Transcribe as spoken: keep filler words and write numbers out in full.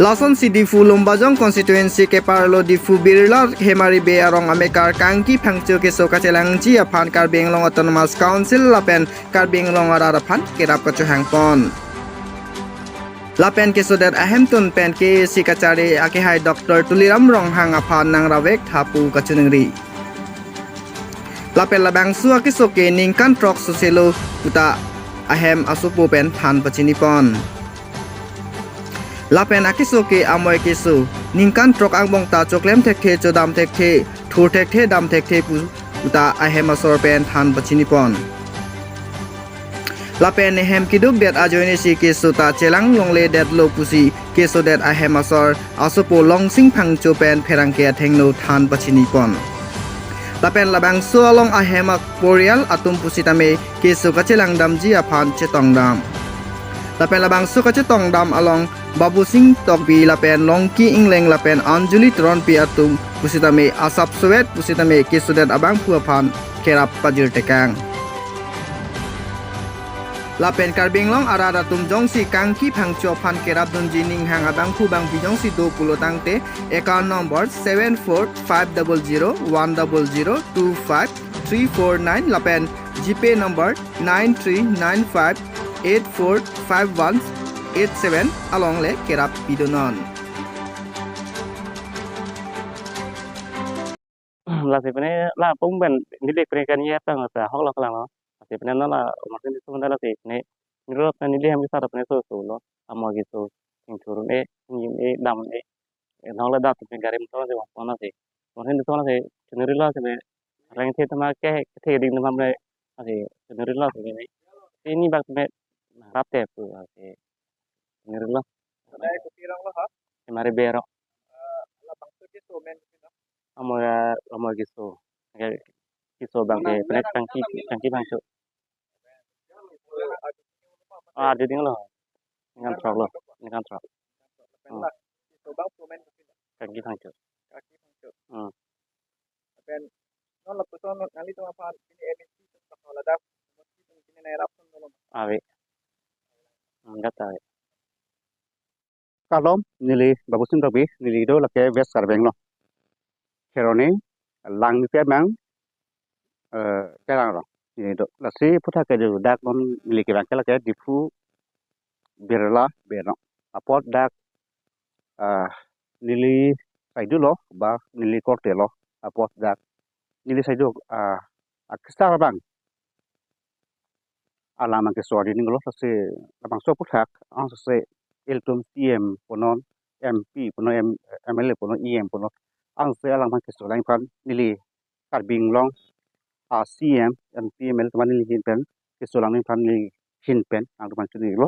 Lasonsi Diphu Lumbajong constituency keparlo Diphu Birla Hemari Bey arong amekar Kangki Phangcho keso kachelangji aphan Karbi Anglong Autonomous Council lapen Karbi Anglong arat aphan kerap kachohangpon. Lapen kesodet ahemtun pen K A A C kachari akehai Doctor Tuliram Ronghang aphan nangravek tha pu kachiningri. Lapen labangso akeso ke ningkan throk soselo puta ahem asopo pen than pachinipon. Lapen akeso ke amoi keso, ningkan throk angbong ta choklem thekthe, chodam thekthe, thur thekthe, dam thekthe pu puta ahem asor pen than pachinipon. Lapen nehem keduk det ajoine si keso ta chelang longle detlo pusi kesodet ahem asor asopo Longsing Phangcho pen pherangke athengno than pachinipon. Lapen labangso along ahem aporial atum pusitame keso kachelang damji aphan chetongdam. Lapen labangso kachetongdam along Babusing Tokbi lapen Longki Ingleng lapen Anjali Teronpi atum pusitame asap sowet pusitame kesodet abangphu aphan kerap pajirtekang. Lapen Karbi Anglong arat atum jongsi Kangki Phangcho aphan kerap dunji ninghang abangphu bangpi jongsi do pulo tangte account number seven four five double zero one double zero two five three four nine lapen GPay number nine three nine five eight four five one eight seven along le kerap pidonon. Lasi pene la pum pen neli pene kan ye tang ta hok lok lang lo. Lasi pene no la umar sini sung da lasi pene nirot na neli ham kisar pene so so lo. Amo ki so sing thurun e, ngim e, dam e. E, no la dat pene gari motor se wapon lasi. Umar sini so lasi chiniri lo si pene reng the tama ke the ding tama pene lasi chiniri lo si pene. Ini bak pene rap te pu lasi chiniri lo. Ada itu pirang lo ha? Hemari Bey arong. Eh, labangso keso men kita. Amo ya, amo keso. Oke, keso bang ke, pene Kangki, Kangki Phangcho. Ah, di ding lo. Ningkan throk lo, ningkan throk. Hmm. Keso bangso men kita. Kangki Phangcho. Kangki Phangcho. Hmm. Lapen non lapuson nanglitum aphan ini M A C tum ladak ini nairap tum dolo. Ave. Hmm, gat ave. Kardom, neli Babusing Tokbi, neli do lake West Karbi Anglong. Kheroni, Langmepi amang, eh, Terang arong. Neli do, lasi aphuthak kedo dak non neli kevang ke lake Diphu Birla Bey arong. Apot dak, ah, neli saidu lo, ba neli korte lo, apot dak neli saidu, ah, akesar abang alam abang keso adi ning lo, lasi labangso aphuthak, ang sese ilitum C M punon, M P punon, M-, M L A punon, E M punon, ang sese alam abang keso lang aphan neli Karbi Anglong a C M, M P, M L A atum aphan neli ahin pen keso lang aphan neli ahin pen nangtum aphan chini lo.